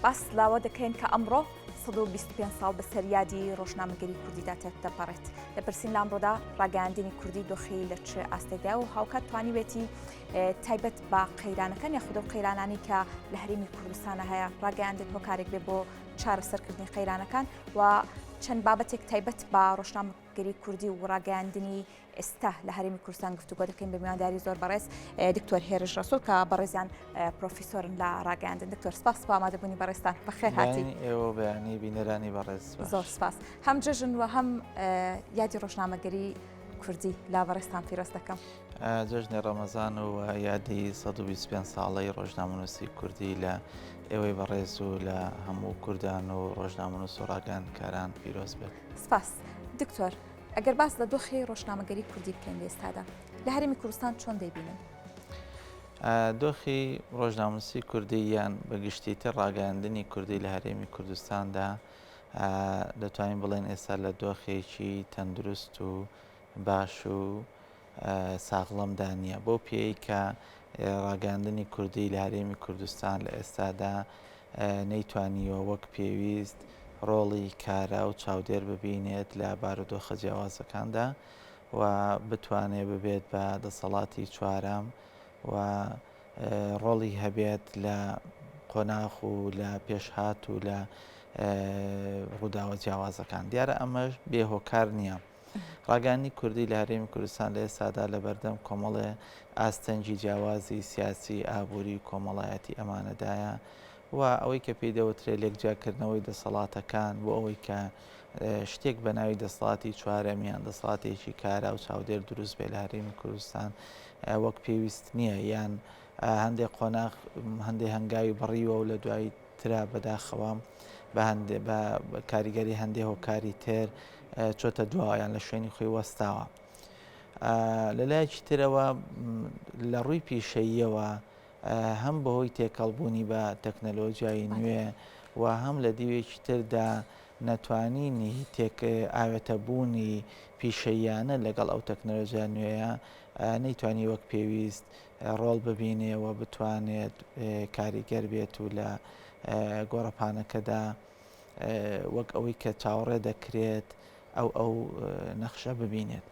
باس لاوە دەکەین کە ئەمڕۆ 125 ساڵ بەسەر یادی ڕۆژنامەگەری کوردیدا تێدەپەڕێت. دەپرسین لە ئەمڕۆدا ڕاگەیاندنی کوردی دۆخی لە چ ئاستێکدا و هاوکات توانیوێتی تایبەت بە قەیرانەکان یاخود ئەو قەیرانانی کە لە هەرێمی کوردستانە هەیە ڕاگەیاندن هۆکارێک بێ بۆ چارەسەرکردنی قەیرانەکان و چەند بابەتێک تایبەت بە ڕۆژنامەگەری کوردی و ڕاگەیاندنی ئێستا لە هەرێمی کوردستان گفتوگۆ دەکەین بە میوانداری زۆر بەڕێز دکتۆر هێرش ڕەسوڵ کە بەڕێزیان پرۆفیسۆرن لە ڕاگەیاندن. دکتۆر سپاس بۆ ئامادەبوونی بەڕێزتان، بەخێر هاتی. ئێوە بەیانی بینەرانی بەڕێز. زۆر سپاس. هەم جەژن و هەم یادی ڕۆژنامەگەری کوردی لا بەڕێزتان پیرۆز دەکەم. جەژنی ڕەمەزان و یادی 125 ساڵەی ڕۆژنامەنووسی کوردی لە ئێوەی بەڕێز و لە هەموو کوردان و ڕۆژنامەنووس و ڕاگەیاندکاران پیرۆز بێت. سپاس دکتۆر. ئەگەر باس لە دۆخی ڕۆژنامەگەری کوردی بکەین لە ئێستادا لە هەرێمی کوردستان چۆن دەیبینن؟ دۆخی ڕۆژنامەنووسی کوردی یان بە گشتیتر ڕاگەیاندنی کوردی لە هەرێمی کوردستاندا دەتوانین بڵێن ئێستا لە دۆخێکی تەندروست و باش و ساغڵەمدا نییە بەو پێی کە ڕاگەاندنی کوردی لە هەرێمی کوردستان لە ئێستادا نەیتوانیوە وەک پێویست ڕۆڵی کارا و چاودێر ببینێت لە بارودۆخە جیاوازەکاندا و بتوانێت ببێت بە دەسەڵاتی چوارەم و ڕۆڵی هەبێت لە قۆناخ و لە پێشهات و لە ڕووداوە جیاوازەکان. دیارە ئەمەش بێ هۆکار نییە. ڕاگەیاندنی کوردی لە هەرێمی کوردستان لە ئێستادا لەبەردەم کۆمەڵێ ئاستەنگی جیاوازی سیاسی، ئابووری و کۆمەڵایەتی ئەمانەدایە و ئەوەی کە پێی دەوترێ لێکجیاکردنەوەی دەسەڵاتەکان بۆ ئەوەی کە شتێک بە ناوی دەسەڵاتی چوارەم یان دەسەڵاتێکی کارا و چاودێر دروست بێ لە هەرێمی کوردستان وەک پێویست نییە یان هەندێک قۆناغ هەندێک هەنگاوی بڕیوە و لە دوای ترا بەداخەوە بە هەندێ بە کاریگەری هەندێ هۆکاری تر چۆتە دواوە یان لە شوێنی خۆی وەستاوە لە لایەکی ترەوە لە ڕووی پیشەییەوە هەم بەهۆی تێکەڵبوونی بە تەکنەلۆژیای نوێ و هەم لە دیوێکی تردا نەتوانینی تێک ئاوێتەبوونی پیشەییانە لەگەڵ ئەو تەکنەلۆژیا نوێیە نەیتوانی وەک پێویست ڕۆڵ ببینێ و بتوانێت کاریگەر بێت و لە گۆڕەپانەکەدا وەک ئەوەی کە چاوەڕێ دەکرێت ئەو ئەو نەخشە ببینێت.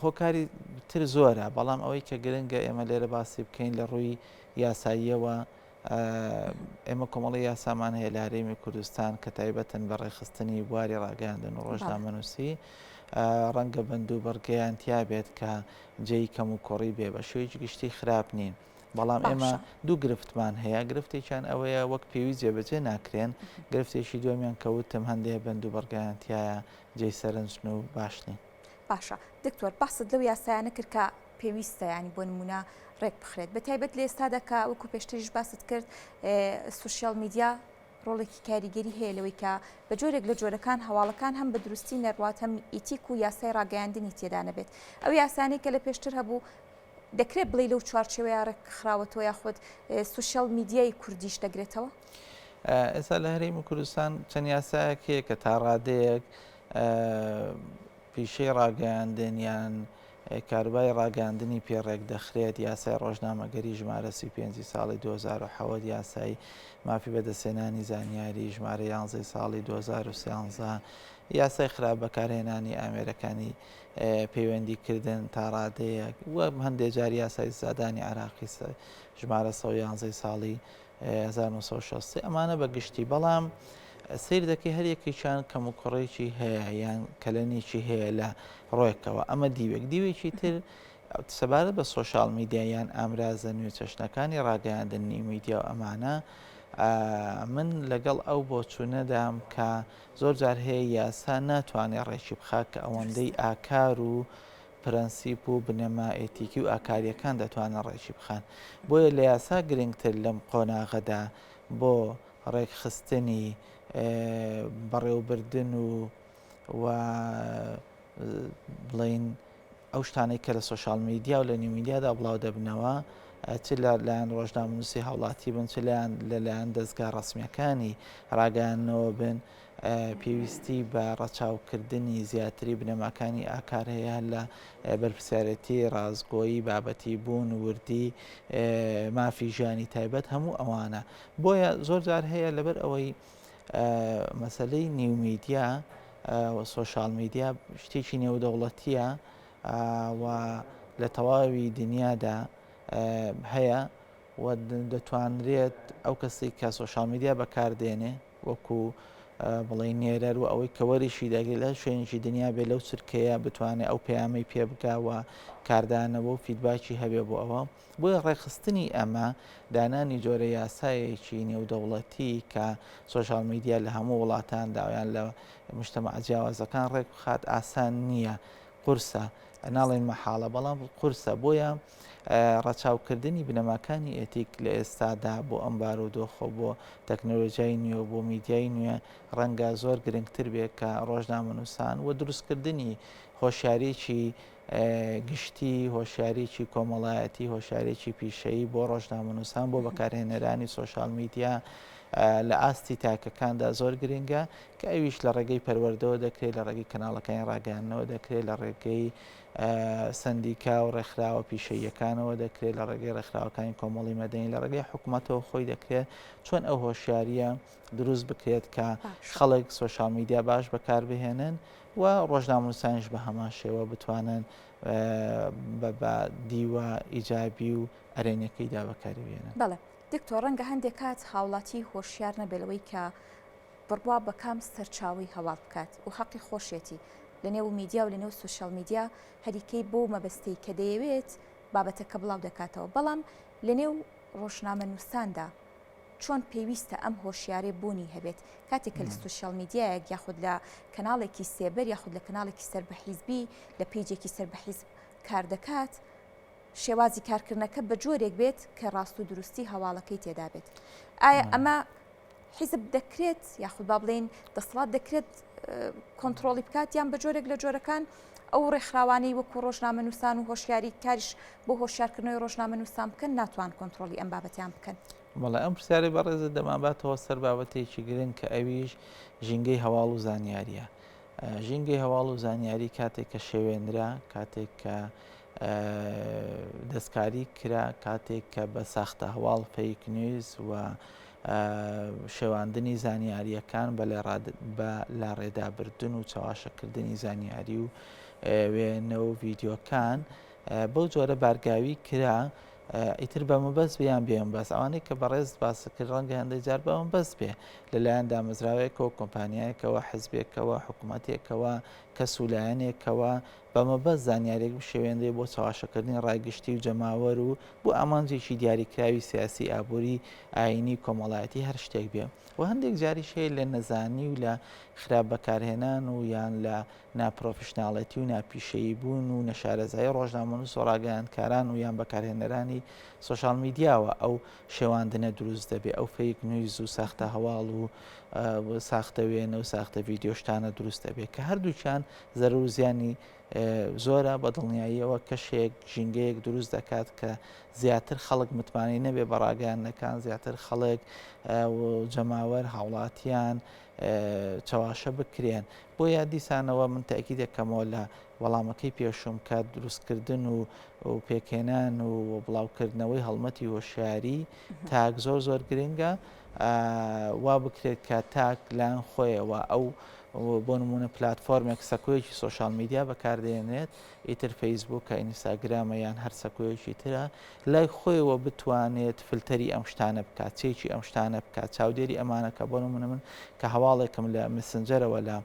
هۆکاری تر زۆرە بەڵام ئەوەی کە گرنگە ئێمە لێرە باسی بکەین لە ڕووی یاساییەوە ئێمە کۆمەڵی یاسامان هەیە لە هەرێمی کوردستان کە تایبەتن بە ڕێکخستنی بواری ڕاگەیاندن و ڕۆژنامەنووسی ڕەنگە بەند و بڕگەیان تیا بێت کە جێی کەم و کوڕی بێ بە شێوەیەکی گشتی خراپ نین بەڵام ئێمە دوو گرفتمان هەیە گرفتێکیان ئەوەیە وەک پێویست جێبەجێ ناکرێن گرفتێکی دووەمیان کە وتم هەندێ بەند و بڕگەیان تیایە جێی سەرنجن و باش نین. باشە دکتۆر باست لەو یاسایانە کرد کە پێویستە ینی بۆ نمونە ڕێک بخرێت بە تایبەت لە ئێستادا کە وەکو پێشتریش باست کرد سوسیال میدیا ڕۆڵێکی کاریگەری هەیە لەوەی کە بە جۆرێک لە جۆرەکان هەواڵەکان هەم بە دروستی نەڕوات هەم ئیتیک و یاسای ڕاگەیاندنی تێدا نەبێت ئەو یاسانەی کە لە پێشتر هەبوو دەکرێت بڵێی لەو چوارچێوەیە ڕێکخراوەتەوە یاخود سوسیال میدیای کوردیش دەگرێتەوە؟ ئێستا لە هەرێمی کوردستان چەند یاسایەک هەیە کە تا ڕادەیەک پیشەی ڕاگەیاندن یان کاروباری ڕاگەیاندنی پێ ڕێکدەخرێت، یاسای ڕۆژنامەگەری ژمارە 35 ی ساڵی 2007، یاسای مافی بەدەستهێنانی زانیاری ژمارە 11 ی ساڵی 2013، یاسای خراپ بەکارهێنانی ئامێرەکانی پەیوەندیکردن تا ڕادەیەک و هەندێک جار یاسای سزادانی عێراقی ژمارە 111 ی ساڵی 1963 ئەمانە بە گشتی بەڵام سیر دەکەی هەر یەکێکیان کەموکوڕێکی هەیە یان کەلەنێکی هەیە لە ڕۆیەکەوە ئەمە دیوێک دیوێکی تر سەبارەت بە سۆشیال میدیا یان ئامرازە نوێ چەشنەکانی ڕاگەیاندنی میدیا و ئەمانە من لەگەڵ ئەو بۆچوونەدام کە زۆر جار هەیە یاسا ناتوانێت ڕێکی بخات کە ئەوەندەی ئاکار و پرەنسیپ و بنەما ئێتیکی و ئاکارییەکان دەتوانن ڕێکی بخەن. بۆیە لە یاسا گرنگتر لەم قۆناغەدا بۆ ڕێکخستنی بەڕێوەبردن و و بڵێین ئەو شتانەی کە لە سۆشیال میدیا و لە نیو میدیادا بڵاو دەبنەوە چ لە لایەن ڕۆژنامەنووسی هاوڵاتی بن چ لایەن لەلایەن دەزگا ڕەسمییەکانی ڕاگەیاندنەوە بن. پێویستی بە ڕەچاوکردنی زیاتری بنەماکانی ئاکار هەیە لە بەرپرسیارێتی، ڕاستگۆیی، بابەتی بوون، وردی، مافی ژیانی تایبەت هەموو ئەوانە. بۆیە زۆر جار هەیە لەبەر ئەوەی مەسەلەی new media و social media شتێکی نێودەوڵەتیە و لە تەواوی دنیادا هەیە و دەتوانرێت ئەو کەسێک کە social media بەکاردێنێ وەکو بڵێی نێرەر و ئەوەی کە وەریشی دەگرێت لە هەر شوێنێکی دنیا بێ لەو چرکەیە بتوانێت ئەو پەیامەی پێ بگا و کاردانەوە و feedback ی هەبێ بۆ ئەوە بۆیە ڕێکخستنی ئەمە دانانی جۆرە یاسایەکی نێودەوڵەتی کە social media لە هەموو وڵاتاندا یان لە مجتەمەعە جیاوازەکان ڕێک بخات ئاسان نییە قورسە ناڵێن مەحاڵە بەڵام قورسە بۆیە ڕەچاوکردنی بنەماکانی ئێتیک لە ئێستادا بۆ ئەم بارودۆخە و بۆ تەکنەلۆژیای نوێ و بۆ میدیای نوێ ڕەنگە زۆر گرنگتر بێت کە ڕۆژنامەنووسان و دروستکردنی هۆشیاریی گشتی، هۆشیاریی کۆمەڵایەتی، هۆشیاریی پیشەیی بۆ ڕۆژنامەنووسان، بۆ بەکارهێنەرانی social media لە ئاستی تاکەکاندا زۆر گرنگە کە ئەویش لە ڕێگەی پەروەردەوە دەکرێت، لە ڕێگەی کەناڵەکانی ڕاگەیاندنەوە دەکرێت، لە ڕێگەی سەندیکا و ڕێکخراوە پیشەییەکانەوە دەکرێت، لە ڕێگەی ڕێکخراوەکانی کۆمەڵی مەدەنی، لە ڕێگەی حکومەتەوە خۆی دەکرێت، چۆن ئەو هۆشیارییە دروست بکرێت کە خەڵک social media باش بەکاربهێنن و ڕۆژنامەنووسانیش بە هەمان شێوە بتوانن بە دیوە ئیجابی و ئەرێنیەکەیدا بەکاری بێنن. بەڵێ دکتۆر ڕەنگە هەندێک کات هاوڵاتی هۆشیار نەبێت لەوەی کە بڕوا بە کام سەرچاوەی هەواڵ بکات و حەقی خۆشیەتی لە نێو میدیا و لە نێو social media هەریکەی بەو مەبەستەی کە دەیەوێت بابەتەکە بڵاو دەکاتەوە بەڵام لە نێو ڕۆژنامەنووساندا چۆن پێویستە ئەم هۆشیارێ بوونی هەبێت کاتێک کە لە social media یەک یاخود لە کەناڵێکی سێبەر یاخود لە کەناڵێکی سەر بە حیزبی لە page ێکی سەر بە حیزب کار دەکات شێوازی کارکردنەکە بە جۆرێک بێت کە ڕاست و دروستی هەواڵەکەی تێدا بێت ئایا ئەمە حیزب دەکرێت یاخود با بڵێین دەسەڵات دەکرێت کۆنتڕۆڵی بکات یان بە جۆرێک لە جۆرەکان ئەو ڕێکخراوانەی وەکو ڕۆژنامەنووسان و هۆشیاری کاریش بۆ هۆشیارکردنەوەی ڕۆژنامەنووسان بکەن ناتوان کۆنتڕۆڵی ئەم بابەتیان بکەن. بەڵێ ئەم پرسیارەی بەڕێزت دەمانباتەوە سەر بابەتێکی گرنگ کە ئەویش ژینگەی هەواڵ و زانیارییە. ژینگەی هەواڵ و زانیاری کاتێک کە شێوێنرا، کاتێک کە دەستکاری کرا، کاتێک کە بە ساختە هەواڵ fake news و شێواندنی زانیارییەکان بە لاڕێدابردن و چەواشەکردنی زانیاری و وێنە و ڤیدیۆکان بەو جۆرە بارگاوی کرا ئیتر بە مەبەست بێ یان بێ مەبەست ئەوانەی کە بەڕێزت باست کرد ڕەنگە هەندێک جار بە مەبەست بێ لەلایەن دامەزراوەیەکەوە کۆمپانیایەکەوە حزبێکەوە حکوومەتێکەوە کەس و لایەنێکەوە بە مەبەست زانیاریەک بشێوێنرێ بۆ چەواشەکردنی ڕای گشتی و جەماوەر و بۆ ئامانجێکی دیاریکراوی سیاسی ئابووری ئایینی کۆمەڵایەتی هەر شتێک بێ و هەندێک جاریش هەیە لە نەزانی و لە خراپ بەکارهێنان و یان لە ناپرۆفیشناڵێتی و ناپیشەیی بوون و نەشارەزایی ڕۆژنامەنووس و ڕاگەیاندکاران و یان بەکارهێنەرانی social media وە ئەو شێواندنە دروست دەبێ ئەو fake news و ساختە هەواڵ و ساختە وێنە و ساختە ڤیدیۆ شتانە دروست دەبێت کە هەردووکیان زەرەر و زیانی زۆرە بە دڵنیاییەوە کەشێک ژینگەیەک دروست دەکات کە زیاتر خەڵک متمانەی نەبێ بە ڕاگەیاندنەکان زیاتر خەڵک و جەماوەر هاوڵاتیان چەواشە بکرێن بۆیە دیسانەوە من تەئکید دەکەمەوە لە وەڵامەکەی پێشووم کە دروستکردن و پێکهێنان و بڵاوکردنەوەی هەڵمەتی هۆشیاری تاک زۆر زۆر گرنگە وا بکرێت کە تاک لایەن خۆیەوە ئەو بۆ نمونە پلتفۆرمێک سەکۆیەکی social media بەکاردێنێت ئیتر فەیسبووکە ئینستاگرامە یان هەر سەکۆیەکی ترە لای خۆیەوە بتوانێت فلتەری ئەم شتانە بکات چێکی ئەم شتانە بکات چاودێری ئەمانەکە بۆ نمونە من کە هەواڵێکم لە Messenger ەوە لە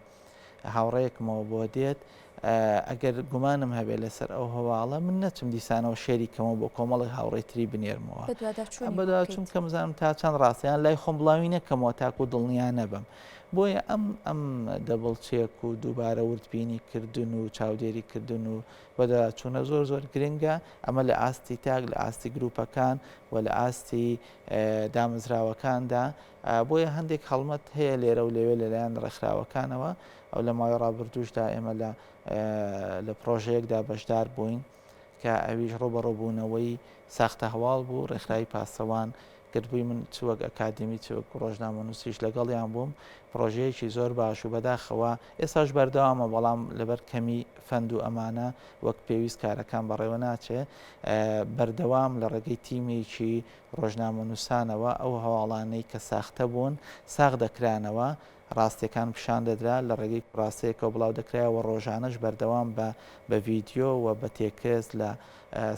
هاوڕێیەکمەوە بۆ دێت ئەگەر گومانم هەبێت لەسەر ئەو هەواڵە من نەچم دیسانەوە share ی کەمەوە بۆ کۆمەڵێک هاوڕێی تری بنێرمەوە بەدواداچوون بکەم بزانم تا چەند ڕاستە یان لای خۆم بڵاوی نەکەمەوە تاکو دڵنیا نەبم بۆیە ئەم ئەم double check و دووبارە وردبینی کردن و چاودێری کردن و بەدواداچوونە زۆر زۆر گرنگە ئەمە لە ئاستی تاک لە ئاستی گروپەکان و لە ئاستی دامەزراوەکاندا بۆیە هەندێک هەڵمەت هەیە لێرە و لەوێ لەلایەن ڕێکخراوەکانەوە ئەو لە ماوەی ڕابردووشدا ئێمە لە لە پرۆژەیەکدا بەشدار بووین کە ئەویش ڕووبەڕووبوونەوەی ساختە هەواڵ بوو ڕێکخراوی پاسەوان. کردبووی من چ وەک ئەکادیمی چ وەک ڕۆژنامەنووسیش لەگەڵیان بووم پڕۆژەیەکی زۆر باش و بەداخەوە ئێستاش بەردەوامە بەڵام لەبەر کەمی فەند و ئەمانە وەک پێویست کارەکان بەڕێوە ناچێ بەردەوام لە ڕێگەی تیمێکی ڕۆژنامەنووسانەوە ئەو هەواڵانەی کە ساختە بوون ساغ دەکرانەوە ڕاستیەکان پیشان دەدرا لە ڕێگەی کوڕاسەیەکەوە بڵاو دەکرایەوە ڕۆژانەش بەردەوام بە بە ڤیدیۆ و بە تێکست لە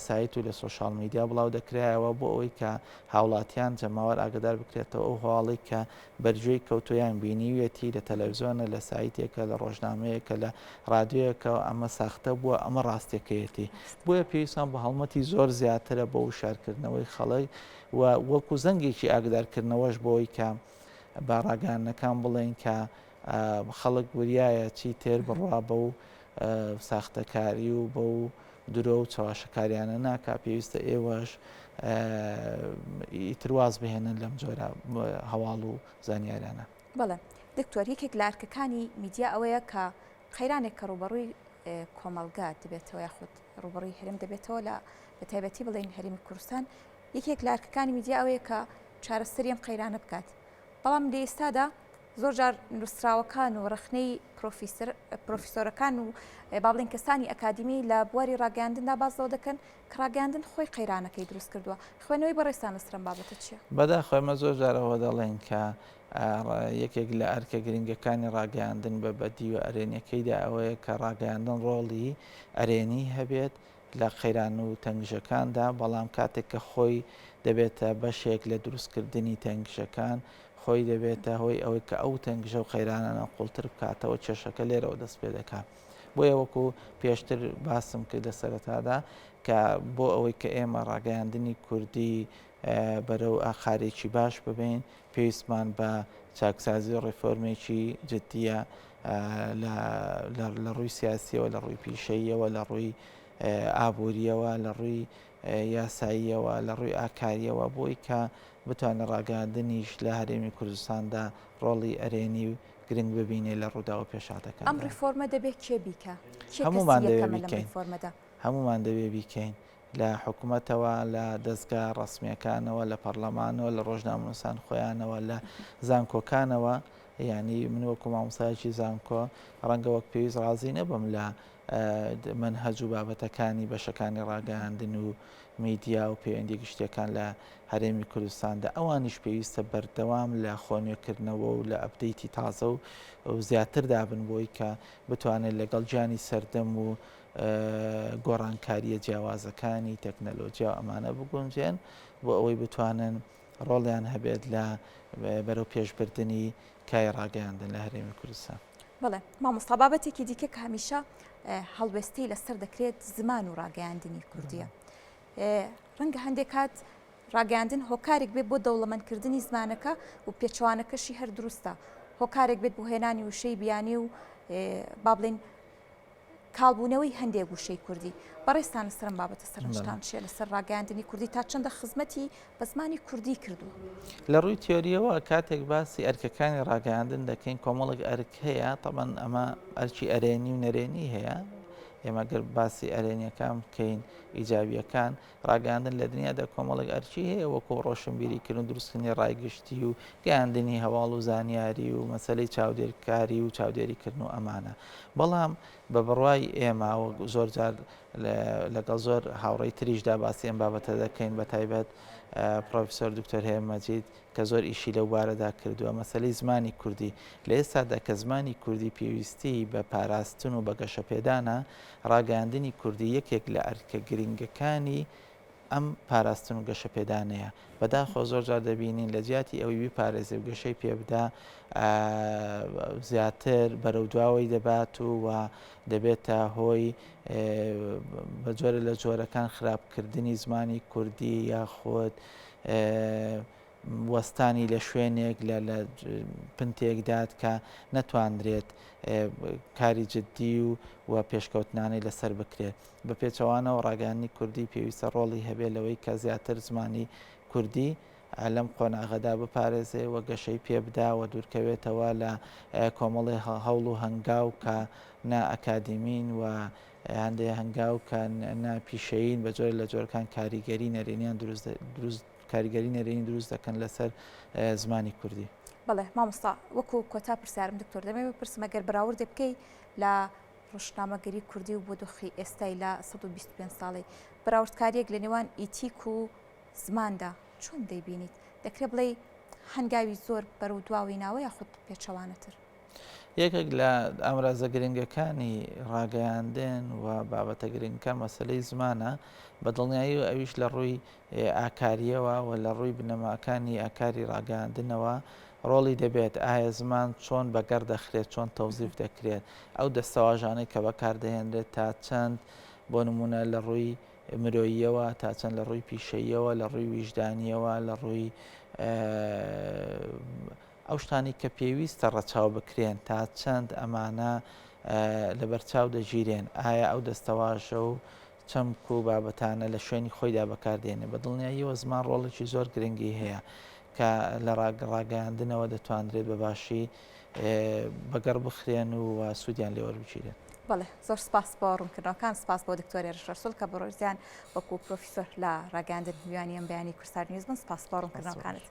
سایت و لە سۆشیال میدیا بڵاو دەکرایەوە بۆ ئەوەی کە هاوڵاتیان جەماوەر ئاگدار بکرێتەوە ئەو هەواڵەی کە بەرگوێی کەوتووە یان بینیویەتی لە تەلەڤزیۆنە لە سایتێکە لە ڕۆژنامەیەکە لە ڕادیۆیەکە ئەمە ساختە بووە ئەمە ڕاستیەکەیەتی بۆیە پێویستمان بە هەڵمەتی زۆر زیاترە بۆ وشارکردنەوەی خەڵک و وەکو زەنگێکی ئاگدارکردنەوەش بۆی کە بە ڕاگەیاندنەکان بڵێین کە خەڵک وریایە چی تر بڕوا بەو ساختەکاری و بەو درۆ و چەواشەکاریانە ناکا پێویستە ئێوەش ئیتر واز بهێنن لەم جۆرە هەواڵ و زانیارانە. بەڵێ دکتۆر یەکێک لە ئەرکەکانی میدیا ئەوەیە کە قەیرانێک کە ڕووبەڕووی کۆمەڵگا دەبێتەوە یاخود ڕووبەڕووی هەرێم دەبێتەوە لە بە تایبەتی بڵێین هەرێمی کوردستان یەکێک لە ئەرکەکانی میدیا ئەوەیە کە چارەسەری ئەم قەیرانە بکات بەڵام لە ئێستادا زۆر جار نووسراوەکان و ڕەخنەی پرۆفیسۆرەکان و با بڵێین کەسانی ئەکادیمی لە بواری ڕاگەیاندندا باس لەوە دەکەن کە ڕاگەیاندن خۆی قەیرانەکەی دروست کردووە خوێندنەوەی بەڕێزتان لەسەر ئەم بابەتە چییە؟ بەداخەوە ئێمە زۆر جار ئەوە دەڵێین کە یەکێک لە ئەرکە گرنگەکانی ڕاگەیاندن بە بەدیوە ئەرێنیەکەیدا ئەوەیە کە ڕاگەیاندن ڕۆڵی ئەرێنی هەبێت لە قەیران و تەنگژەکاندا، بەڵام کاتێک کە خۆی دەبێتە بەشێک لە دروستکردنی تەنگژەکان، خۆی دەبێتە هۆی ئەوەی کە ئەو تەنگژە و قەیرانانە قوڵتر بکاتەوە، کێشەکە لێرەوە دەست پێ دەکات. بۆیە وەکو پێشتر باسم کرد لە سەرەتادا کە بۆ ئەوەی کە ئێمە ڕاگەیاندنی کوردی بەرەو ئاقارێکی باش ببەین، پێویستمان بە چاکسازی و ڕێفۆرمێکی جددییە لە ڕووی سیاسیەوە، لە ڕووی پیشەییەوە، لە ڕووی ئابووریەوە، لە ڕووی یاساییەوە، لە ڕووی ئاکاریەوە بۆی کە بتوانێت ڕاگەیاندنیش لە هەرێمی کوردستاندا ڕۆڵی ئەرێنی و گرنگ ببینێ لە ڕووداوە پێشهاتەکاندا. ئەم ڕیفۆرمە دەبێ کێ بیکا؟ کێ هەموومان کەسی دەبێ یەکەمە لەم بیکەین. ڕیفۆرمەدا؟ هەموومان دەبێ بیکەین. لە حکومەتەوە، لە دەزگا ڕەسمییەکانەوە، لە پەڕلەمانەوە، لە ڕۆژنامەنووسان خۆیانەوە، لە زانکۆکانەوە، یانی من وەکو مامۆستایەکی زانکۆ ڕەنگە وەک پێویست ڕازی نەبم لە مەنهەج و بابەتەکانی بەشەکانی ڕاگەیاندن و میدیا و پەیوەندی گشتیەکان لە هەرێمی کوردستاندا ئەوانیش پێویستە بەردەوام لە خۆنوێکردنەوە و لە update ی تازە و زیاتردا بن بۆی کە بتوانێت لەگەڵ گیانی سەردەم و گۆڕانکارییە جیاوازەکانی تەکنەلۆجیا و ئەمانە بگونجێن بۆ ئەوەی بتوانن ڕۆڵیان هەبێت لە بەرەو پێشبردنی کای ڕاگەیاندن لە هەرێمی کوردستان. بەڵێ مامۆستا بابەتێکی دیکە کە هەمیشە هەڵوێستەی لەسەر دەکرێت زمان و ڕاگەیاندنی کوردیە ڕەنگە هەندێک کات ڕاگەیاندن هۆکارێک بێت بۆ دەوڵەمەندکردنی زمانەکە و پێچەوانەکەشی هەر دروستە هۆکارێک بێت بۆ هێنانی وشەی بیانی و با بڵێین کاڵبوونەوەی هەندێک وشەی کوردی. بەڕێزتان لەسەر ئەم بابەتە سەرنجتان چییە لەسەر ڕاگەیاندنی کوردی تا چەندە خزمەتی بە زمانی کوردی کردووە؟ لە ڕووی تیۆرییەوە کاتێک باسی ئەرکەکانی ڕاگەیاندن دەکەین کۆمەڵێک ئەرک هەیە، تەبعەن ئەمە ئەرکی ئەرێنی و نەرێنی هەیە، ئێمە گەر باسی ئەرێنیەکان بکەین ئیجابیەکان ڕاگەیاندن لە دنیادا کۆمەڵێک ئەرکی هەیە وەکو ڕۆشنبیریکردن و دروستکردنی ڕای گشتی و گەیاندنی هەواڵ و زانیاری و مەسەلەی چاودێرکاری و چاودێریکردن و ئەمانە بەڵام بە بڕوای ئێمە وەک زۆر جار لەگەڵ زۆر هاوڕێی تریشدا باسی ئەم بابەتە دەکەین بە تایبەت پرۆفیسۆر دکتۆر هێمن مەجید کە زۆر ئیشی لەو بارەدا کردووە مەسەلەی زمانی کوردی لە ئێستادا کە زمانی کوردی پێویستی بە پاراستن و بە گەشەپێدانە ڕاگەیاندنی کوردی یەکێک لە ئەرکە گرنگەکانی ئەم پاراستن و گەشەپێدانەیە. بەداخەوە زۆر جار دەبینین لە جیاتی ئەوەی بیپارێزێ و گەشەی پێبدا زیاتر بەرەو دواوەی دەبات و و دەبێتە هۆی بە جۆرە لە جۆرەکان خراپکردنی زمانی کوردی یاخود وەستانی لە شوێنێک لە لە پنتێکدات کە نەتواندرێت کاری جددی و و پێشکەوتنانەی لەسەر بکرێت. بە پێچەوانەوە ڕاگەیاندنی کوردی پێویستە ڕۆڵی هەبێت لەوەی کە زیاتر زمانی کوردی لەم قۆناغەدا بپارێزێ و گەشەی پێ بدا و دوورکەوێتەوە لە کۆمەڵێ هەوڵ و هەنگاو کە نا ئەکادیمین و هەندێ هەنگاو کە نا پیشەیین بە جۆرێک لە جۆرەکان کاریگەری نەرێنیان دروست دروست. کاریگەری نەرێنی دروست دەکەن لەسەر زمانی کوردی. بەڵێ مامۆستا وەکو کۆتا پرسیارم دکتۆر دەمەوێت بپرسم ئەگەر بەراوردێ بکەی لە ڕۆژنامەگەری کوردی و بۆ دۆخی ئێستای لە 125 ساڵی بەراوردکاریەک لە نێوان ئیتیک و زماندا چۆن دەیبینیت دەکرێت بڵێی هەنگاوی زۆر بەرەو دواوەی ناوە یاخود پێچەوانەتر؟ یەکێک لە ئامرازە گرنگەکانی ڕاگەیاندن و بابەتە گرنگەکان مەسەلەی زمانە، بە دڵنیایی و ئەویش لە ڕووی ئاکارییەوە و لە ڕووی بنەماکانی ئاکاری ڕاگەیاندنەوە ڕۆڵی دەبێت، ئایا زمان چۆن بەگەڕ دەخرێت، چۆن تەوزیف دەکرێت، ئەو دەستەواژانەی کە بەکار دەهێنرێت تا چەند بۆ نموونە لە ڕووی مرۆییەوە، تا چەند لە ڕووی پیشەییەوە، لە ڕووی ویژدانییەوە، لە ڕووی ئەو شتانەی کە پێویستە ڕەچاو بکرێن تا چەند ئەمانە لەبەرچاو دەگیرێن؟ ئایا ئەو دەستەواژە و چەمک و بابەتانە لە شوێنی خۆیدا بەکاردێنێ؟ بە دڵنیاییەوە زمان ڕۆڵێکی زۆر گرنگی هەیە کە لە ڕاگەیاندنەوە دەتوانرێت بە باشی بەگەڕ بخرێن و سوودیان لێ وەربگیرێت. بەڵێ زۆر سپاس بۆ ڕوونکردنەوەکان، سپاس بۆ دکتۆر هێرش ڕەسوڵ کە بەڕێزیان وەکو پرۆفیسۆر لە ڕاگەیاندن میوانی ئەم بەیانی کوردستان نیوز بوون، سپاس بۆ ڕوونکردنەوەکانت.